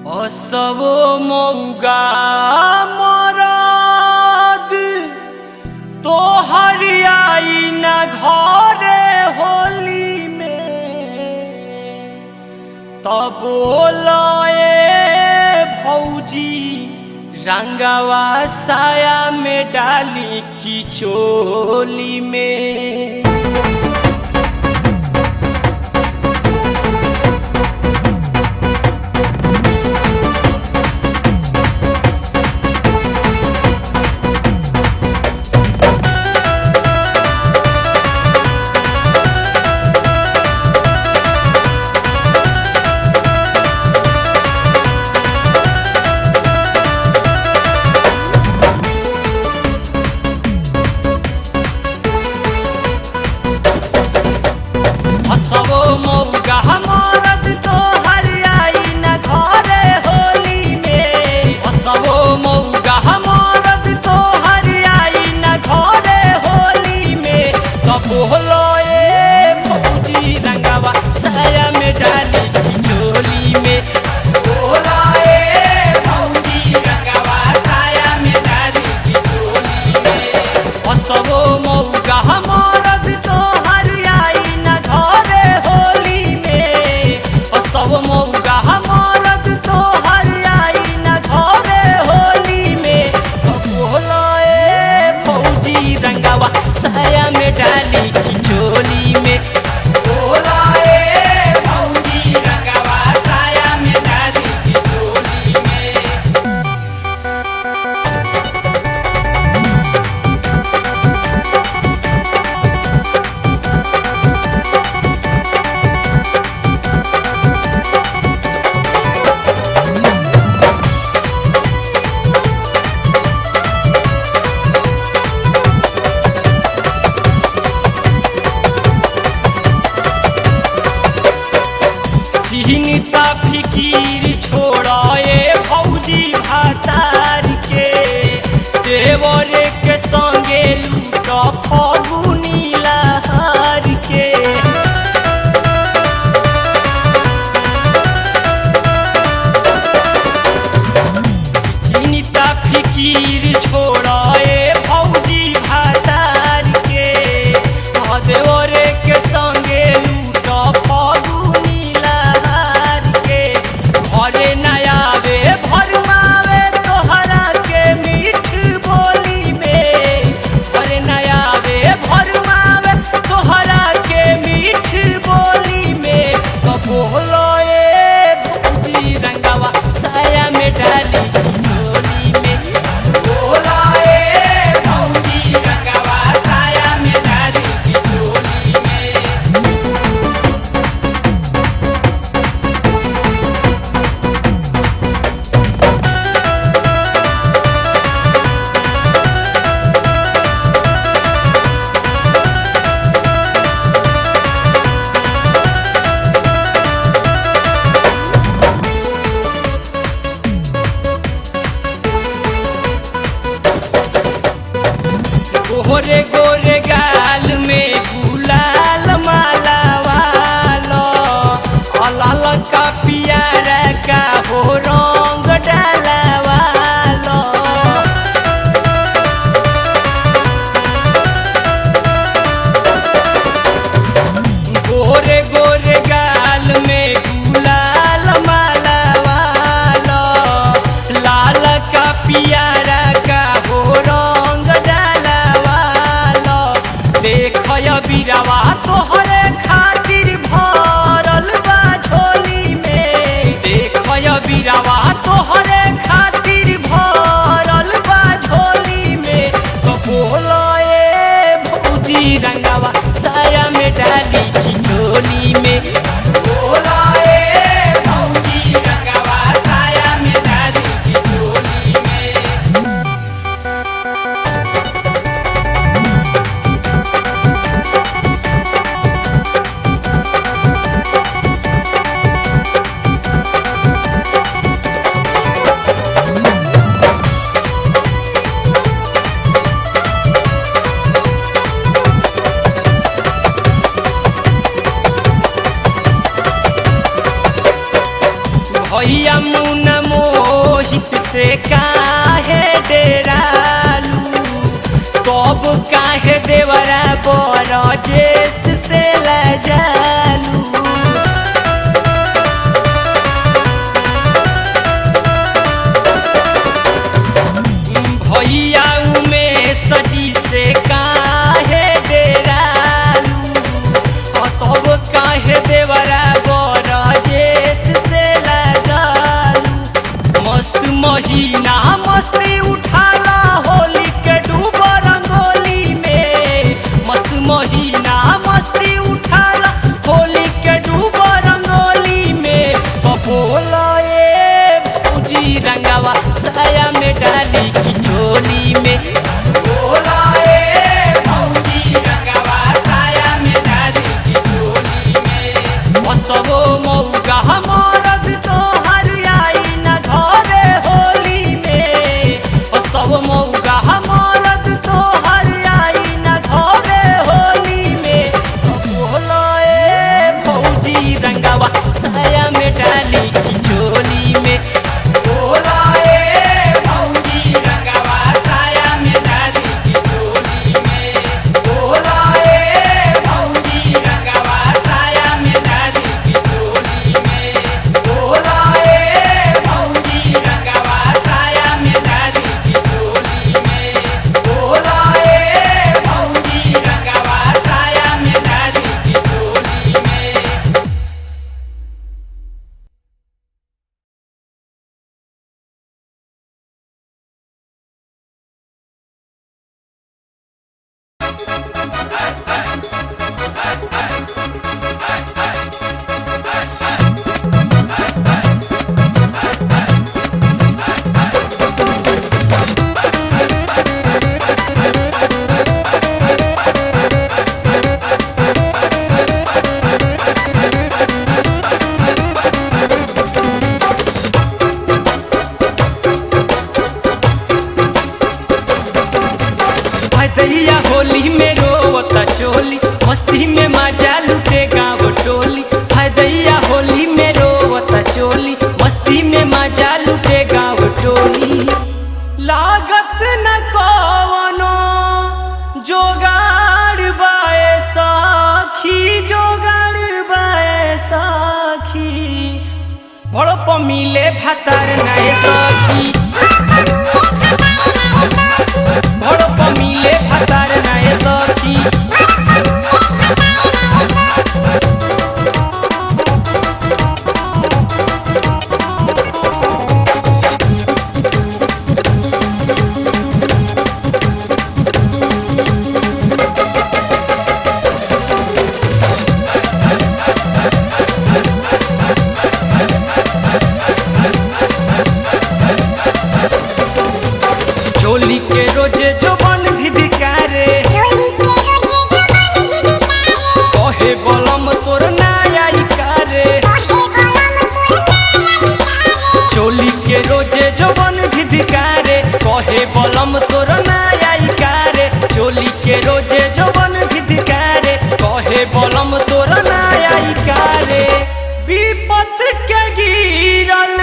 असवो मौगा मरद तो हरियाई न घरे होली में तब बोलाए भौजी रंगवा साया में डाली की चोली में। हसवो मौगा मरद तो हरियाई न घरे होली में। हसवो मौगा मरद तो हरियाई न घरे होली में। तब बोलो ए भौजी रंगवा साया में डाली की चोली में। बोलो ए भौजी रंगवा साया में डाली की चोली में। हसवो मौगा मरद तो हरियाई न घरे होली में। हसवो मौगा मरद तो हरियाई न घरे होली में। बोलो ए भौजी रंगवा साया में डाली की चोली में। बोलो ए भौजी रंगवा साया में डाली की चोली में। चिन्ता फिकीर छोड़े भौजी भातार के देवर के संगे लूट फगुनी लहार के। चिन्ता फिकीर छोड़े भौजी भातार के देवर के संगे लूट फगुनी लहार के। घरे न आवे भरमावे तोहरा के मीठ बोली में। घरे न आवे भरमावे तोहरा के मीठ बोली में। तो बोलो ए भौजी रंगवा साया में डाली चोली में। बोलो ए भौजी रंगवा साया में डाली चोली में। गोरे गोरे गाल में गुलाल माला वालो लाल का पियारा का हो रंग डाला वालो। गोरे गोरे गाल में गुलाल माला वालो लाल का पियारा का हो रंग डाला वालो। देखय बिरवा तोहरे खातिर भरल बा झोली में। देखय भैया मुना मोहित से काहे डेरालू, तब काहे देवरा बरजेस से लजालू। भैया उमेश जी से काहे डेरालू, तब काहे देवरा बरजेस से लजालू। मस्त महीना मस्ती उठाला होली के डूब रंगोली में, मस्त महीना मस्ती उठाला होली के डूब रंगोली में। बबोला ए भौजी रंगवा साया में डाली की चोली में, बोला ए भौजी रंगवा साया में डाली की चोली में। बसवो मौगा मरद तो हरियाई न घरे होली में, बसवो मौगा मरद तो हरियाई न घरे होली में। बोला ए भौजी रंगवा साया में डाली की चोली में, बोला ए भौजी रंगवा साया में डाली की चोली में, बोला ए भौजी रंगवा साया में डाली की चोली में, बोला ए भौजी रंगवा साया में डाली की चोली में, बोला ए भौजी रंगवा साया में डाली की चोली में। भदैया होली में रोवता चोली, मस्ती में मजा लुटे गाँव टोली। भदैया होली में रोवता चोली, मस्ती में मजा लुटे गाँव टोली। लागत न कवनो जोगाड़ बाए साखी, जोगाड़ बाए साखी, बड़प मिले भातार नाय सखी, बड़प मिले भातार नाय सखी। चोली के रोजे जो बन झिझकारे, कहे बलम तोर ना आई कारे। चोली के रोजे जो बन झिझकारे, कहे बलम तोर ना आई कारे। चोली के रोजे जो बन झिझकारे, कहे बलम तोर ना आई कारे। विपत के गिरल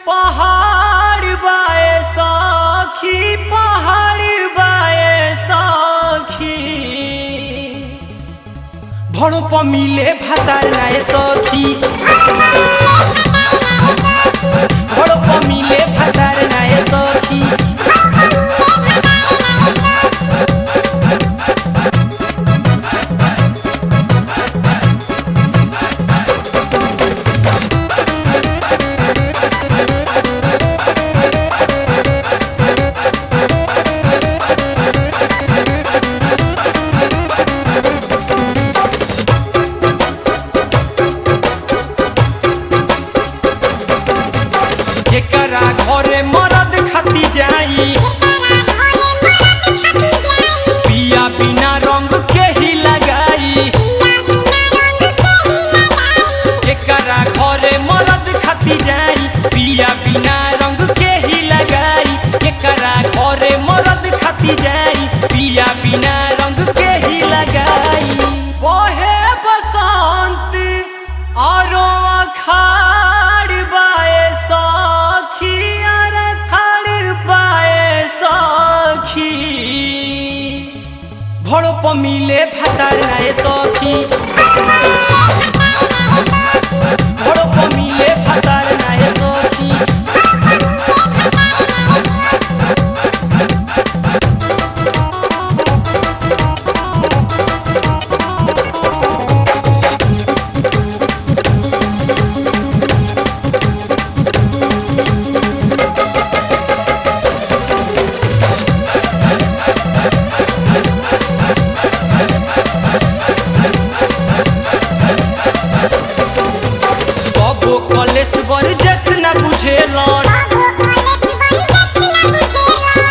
पहाड़ बाए साखी, पहाड़ बाए साखी, भड़प मिले भातार नाय सखी, भड़प मिले भातार नाय सखी। जेकरा घरे मरद खाती जाई, पिया बिना रंग के ही लगाई। जेकरा घरे मरद खाती जाई, पिया बिना रंग के ही लगाई। जेकरा घरे मरद खाती जाई, पिया बिना रंग के ही लगाई। बहे बसंत आरो अखाड़ बाए भड़ो पमिले भतार नाए सखी। कबो कलेश्वर जस न बुझेलन,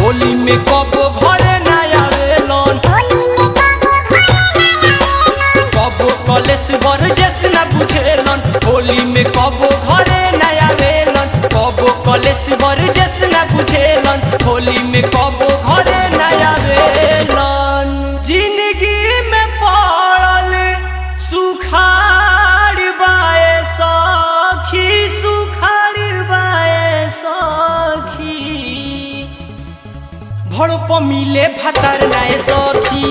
होली में कबो घरे न आवेलन। कबो कलेश्वर जस न बुझेलन, होली में कबो घरे न आवेलन। कबो कलेश्वर जस न बुझेलन, होली में कबो घरे न आवेलन। जिंदगी में पड़ल सुखाड़ बाए सखी, सुखाड़ बाए सखी। भड़ो पमिले भतार नाए सखी।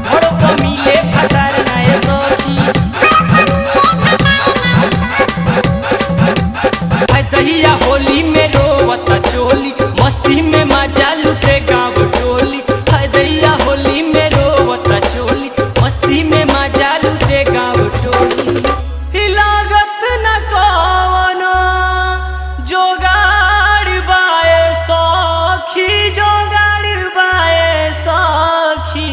भड़ो पमिले भतार नाए सखी। हाय दहिया होली में रोवता चोली, मस्ती में मजा लुटे गाँव टोली। हाय दहिया होली में रोवता चोली, मस्ती में मजा लुटे गाँव टोली। लागत न कवनो जोगाड़ बाए सखी, जोगाड़ बाए सखी।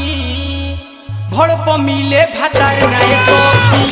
भड़प मिले भतार नाए सखी।